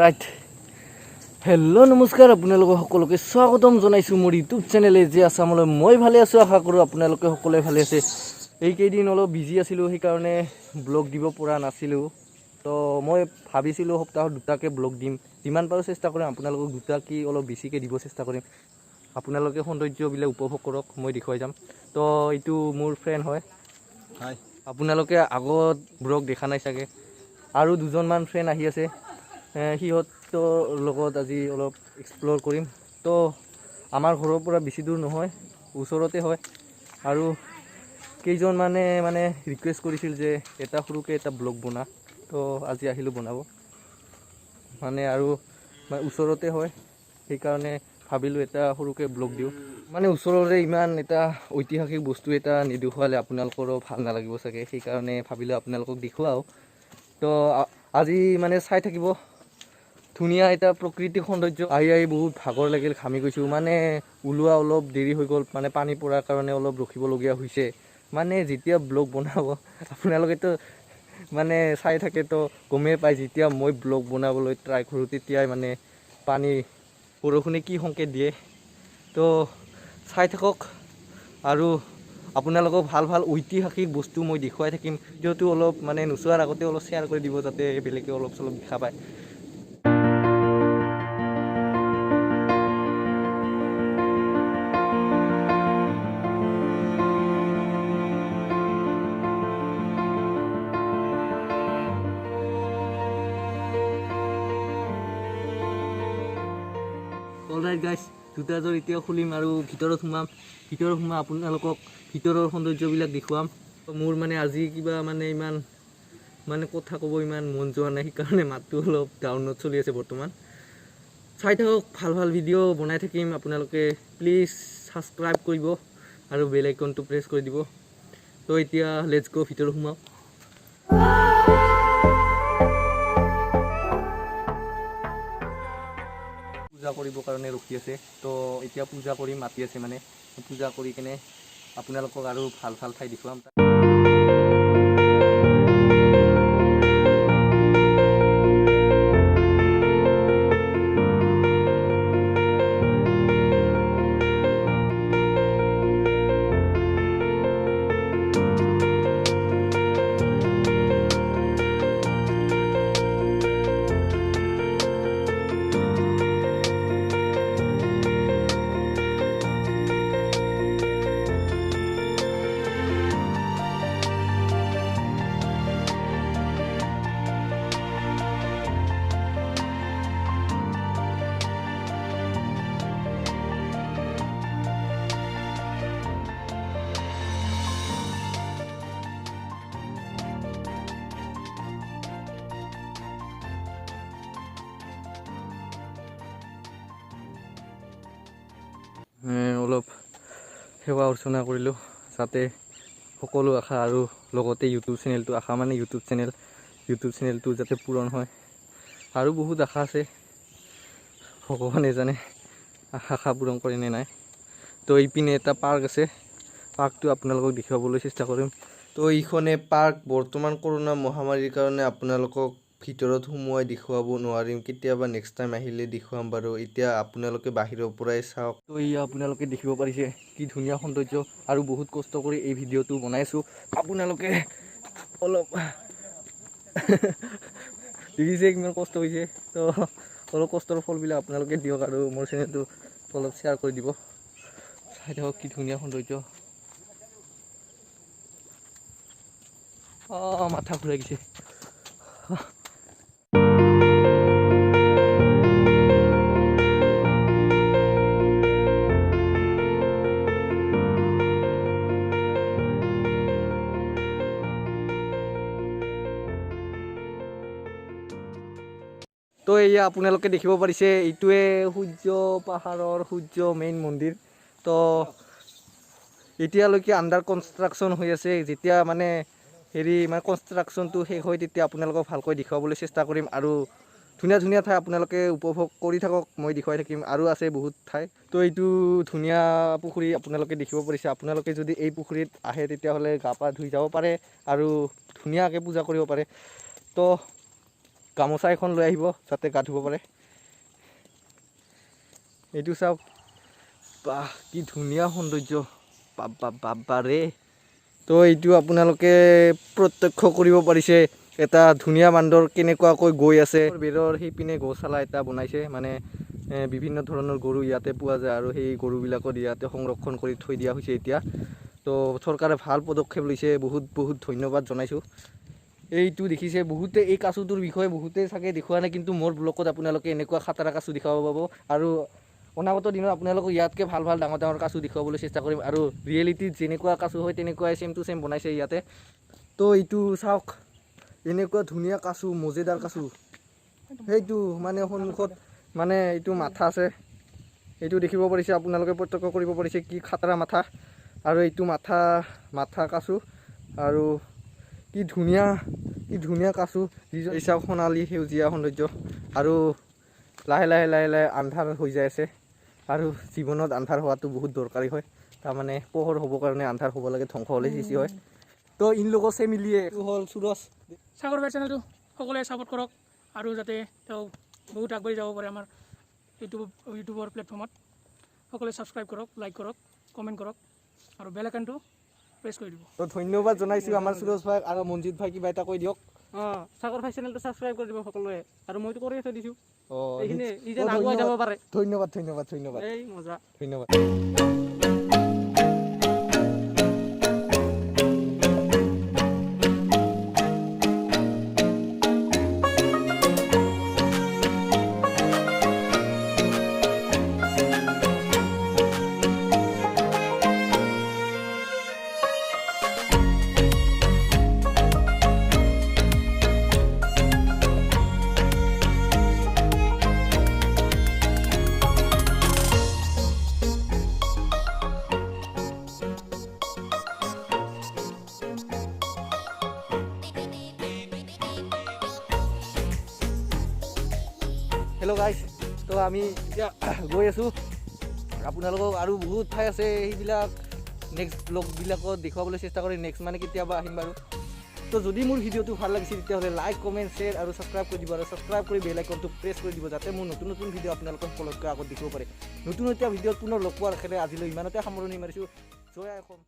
Right, hello', নমস্কাৰ, আপোনালোকক সকলোকে স্বাগতম জনাইছোঁ মোৰ ইউটিউব চেনেল যে আছামলৈ। মই ভালে আছোঁ, আশা কৰোঁ আপোনালোকে সকলোৱে ভালে আছে। এইকেইদিন অলপ বিজি আছিলোঁ, সেইকাৰণে ব্লগ দিব পৰা নাছিলোঁ। তো মই ভাবিছিলোঁ সপ্তাহত দুটাকৈ ব্লগ দিম। যিমান পাৰোঁ চেষ্টা কৰিম আপোনালোকক দুটা কি অলপ বেছিকৈ দিব চেষ্টা কৰিম। আপোনালোকে সৌন্দৰ্যবিলাক উপভোগ কৰক, মই দেখুৱাই যাম। তো এইটো মোৰ ফ্ৰেণ্ড হয়। হাই। আপোনালোকে আগত ব্লগ দেখা নাই চাগে। আৰু দুজনমান ফ্ৰেণ্ড আহি আছে, সিহঁতৰ লগত আজি অলপ এক্সপ্ল'ৰ কৰিম। তো আমাৰ ঘৰৰ পৰা বেছি দূৰ নহয়, ওচৰতে হয়। আৰু কেইজনমানে মানে ৰিকুৱেষ্ট কৰিছিল যে এটা সৰুকৈ এটা ব্লগ বনা। তো আজি আহিলোঁ বনাব মানে, আৰু মানে ওচৰতে হয়, সেইকাৰণে ভাবিলোঁ এটা সৰুকৈ ব্লগ দিওঁ। মানে ওচৰৰে ইমান এটা ঐতিহাসিক বস্তু এটা নেদেখুৱালে আপোনালোকৰো ভাল নালাগিব চাগে, সেইকাৰণে ভাবিলোঁ আপোনালোকক দেখুৱাওঁ। তো আজি মানে চাই থাকিব ধুনীয়া এটা প্ৰকৃতিক সৌন্দৰ্য। আহি আহি বহুত ভাগৰ লাগিল, ঘামি গৈছোঁ। মানে ওলোৱা অলপ দেৰি হৈ গ'ল, মানে পানী পৰাৰ কাৰণে অলপ ৰখিবলগীয়া হৈছে। মানে যেতিয়া ব্লগ বনাব আপোনালোকেতো মানে চাই থাকে, তো গমেই পায়, যেতিয়া মই ব্লগ বনাবলৈ ট্ৰাই কৰোঁ তেতিয়াই মানে পানী বৰষুণে কি সংকেত দিয়ে। তো চাই থাকক আৰু আপোনালোকক ভাল ভাল ঐতিহাসিক বস্তু মই দেখুৱাই থাকিম। ভিডিঅ'টো অলপ মানে নোচোৱাৰ আগতে অলপ শ্বেয়াৰ কৰি দিব, যাতে বেলেগে অলপ চলপ দেখা পায়। অলৰাইট গাইছ, জোতাযোৰ এতিয়া খুলিম আৰু ভিতৰত সোমাম। ভিতৰত সোমাই আপোনালোকক ভিতৰৰ সৌন্দৰ্যবিলাক দেখুৱাম। মোৰ মানে আজি কিবা মানে ইমান মানে কথা ক'ব ইমান মন যোৱা নাই, সেইকাৰণে মাতটো অলপ ডাউনত চলি আছে বৰ্তমান। চাই থাকক, ভাল ভাল ভিডিঅ' বনাই থাকিম। আপোনালোকে প্লিজ ছাবস্ক্ৰাইব কৰিব আৰু বেল আইকনটো প্ৰেছ কৰি দিব। তো এতিয়া let's গ', ভিতৰত সোমাওঁ। পূজা কৰিবৰ কাৰণে ৰখি আছে। তো এতিয়া পূজা কৰি মাতি আছে, মানে পূজা কৰি কেনে আপোনালোকক আৰু ভাল ভাল ঠাই দেখুৱাম। অলপ সেৱা অৰ্চনা কৰিলোঁ, যাতে সকলো আশা আৰু লগতে ইউটিউব চেনেলটো আশা মানে ইউটিউব চেনেলটো যাতে পূৰণ হয়। আৰু বহুত আশা আছে, ভগৱানে জানে আশা পূৰণ কৰে নে নাই। তো এইপিনে এটা পাৰ্ক আছে, পাৰ্কটো আপোনালোকক দেখুৱাবলৈ চেষ্টা কৰিম। তো এইখনে পাৰ্ক। বৰ্তমান কৰোণা মহামাৰীৰ কাৰণে আপোনালোকক ভিতৰত সোমোৱাই দেখুৱাব নোৱাৰিম, কেতিয়াবা নেক্সট টাইম আহিলে দেখুৱাম বাৰু। এতিয়া আপোনালোকে বাহিৰৰ পৰাই চাওক। তো এয়া আপোনালোকে দেখিব পাৰিছে কি ধুনীয়া সৌন্দৰ্য। আৰু বহুত কষ্ট কৰি এই ভিডিঅ'টো বনাইছোঁ। আপোনালোকে অলপ দেখিছে কিমান কষ্ট হৈছে। তো অলপ কষ্টৰ ফলবিলাক আপোনালোকে দিয়ক আৰু মোৰ চেনেলটো অলপ শ্বেয়াৰ কৰি দিব। চাই থাকক কি ধুনীয়া সৌন্দৰ্য। মাথা ঘূৰাই গৈছে। তো এয়া আপোনালোকে দেখিব পাৰিছে, এইটোৱে সূৰ্য পাহাৰৰ সূৰ্য মেইন মন্দিৰ। তো এতিয়ালৈকে আণ্ডাৰ কনষ্ট্ৰাকশ্যন হৈ আছে। যেতিয়া মানে হেৰি মানে কনষ্ট্ৰাকশ্যনটো শেষ হয় তেতিয়া আপোনালোকক ভালকৈ দেখুৱাবলৈ চেষ্টা কৰিম। আৰু ধুনীয়া ধুনীয়া ঠাই আপোনালোকে উপভোগ কৰি থাকক, মই দেখুৱাই থাকিম। আৰু আছে বহুত ঠাই। তো এইটো ধুনীয়া পুখুৰী আপোনালোকে দেখিব পাৰিছে। আপোনালোকে যদি এই পুখুৰীত আহে তেতিয়াহ'লে গা পা ধুই যাব পাৰে আৰু ধুনীয়াকৈ পূজা কৰিব পাৰে। তো গামোচা এখন লৈ আহিব যাতে গা ধুব পাৰে। এইটো চাওক, বাহ কি ধুনীয়া সৌন্দৰ্য, বাবা বাবা ৰে। তো এইটো আপোনালোকে প্ৰত্যক্ষ কৰিব পাৰিছে এটা ধুনীয়া বান্দৰ কেনেকুৱাকৈ গৈ আছে। বেৰৰ সেইপিনে গৌশালা এটা বনাইছে, মানে বিভিন্ন ধৰণৰ গৰু ইয়াতে পোৱা যায় আৰু সেই গৰুবিলাকত ইয়াতে সংৰক্ষণ কৰি থৈ দিয়া হৈছে এতিয়া। তো চৰকাৰে ভাল পদক্ষেপ লৈছে, বহুত বহুত ধন্যবাদ জনাইছোঁ। এইটো দেখিছে বহুতে এই কাচুটোৰ বিষয়ে বহুতে চাগে দেখুওৱা নাই, কিন্তু মোৰ ব্লগত আপোনালোকে এনেকুৱা খাটাৰা কাচু দেখাব পাব। আৰু অনাগত দিনত আপোনালোকক ইয়াতকৈ ভাল ভাল ডাঙৰ ডাঙৰ কাচু দেখুৱাবলৈ চেষ্টা কৰিম। আৰু ৰিয়েলিটিত যেনেকুৱা কাচু হয় তেনেকুৱাই ছেম টু ছেম বনাইছে ইয়াতে। তো এইটো চাওক, এনেকুৱা ধুনীয়া কাচু, মজেদাৰ কাচু। সেইটো মানে সন্মুখত মানে এইটো মাথা আছে, এইটো দেখিব পাৰিছে আপোনালোকে, প্ৰত্যক্ষ কৰিব পাৰিছে কি খাটাৰা মাথা। আৰু এইটো মাথা মাথা কাচু, আৰু কি ধুনীয়া কি ধুনীয়া কাচু। এই চাওক সোণালী সেউজীয়া সৌন্দৰ্য। আৰু লাহে লাহে লাহে লাহে আন্ধাৰ হৈ যাই আছে। আৰু জীৱনত আন্ধাৰ হোৱাটো বহুত দৰকাৰী হয়, তাৰমানে পোহৰ হ'বৰ কাৰণে আন্ধাৰ হ'ব লাগে, ধ্বংস হ'লে সৃষ্টি হয়। তো ইন লোগো চে মিলিয়ে এইটো হ'ল সুৰজ। সাগৰ ভাই চেনেলটো সকলোৱে ছাপোৰ্ট কৰক আৰু যাতে তেওঁ বহুত আগবাঢ়ি যাব পাৰে আমাৰ ইউটিউবৰ প্লেটফৰ্মত। সকলোৱে ছাবস্ক্ৰাইব কৰক, লাইক কৰক, কমেণ্ট কৰক আৰু বেল আইকনটো প্ৰেছ কৰি দিব। তো ধন্যবাদ জনাইছোঁ আমাৰ সুৰজ ভাইক। আৰু মঞ্জিত ভাই কিবা এটা কৈ দিয়ক। অঁ, সাগৰ ভাই চেনেলটো ছাবস্ক্ৰাইব কৰি দিব সকলোৱে, আৰু মইতো কৰিয়ে থৈ দিছোঁ। অঁ, এইখিনি ই যেন আগুৱাই যাব পাৰে। ধন্যবাদ ধন্যবাদ ধন্যবাদ, এই মজা, ধন্যবাদ। হেল্ল' গাইজ, তো আমি এতিয়া গৈ আছোঁ। আপোনালোকক আৰু বহুত ঠাই আছে, সেইবিলাক নেক্সট ব্লগবিলাকত দেখুৱাবলৈ চেষ্টা কৰিম। নেক্সট মানে কেতিয়াবা আহিম বাৰু। তো যদি মোৰ ভিডিঅ'টো ভাল লাগিছে তেতিয়াহ'লে লাইক, কমেণ্ট, শ্বেয়াৰ আৰু ছাবস্ক্ৰাইব কৰি দিব। আৰু ছাবস্ক্ৰাইব কৰি বেল আইকনটো প্ৰেছ কৰি দিব, যাতে মোৰ নতুন নতুন ভিডিঅ' আপোনালোকৰ সকলোতকৈ আগত দেখিব পাৰে। নতুন এতিয়া ভিডিঅ'ত পুনৰ লগ পোৱাৰ আশাৰে আজিলৈ ইমানতে সামৰণি মাৰিছোঁ। জয় আই অসম।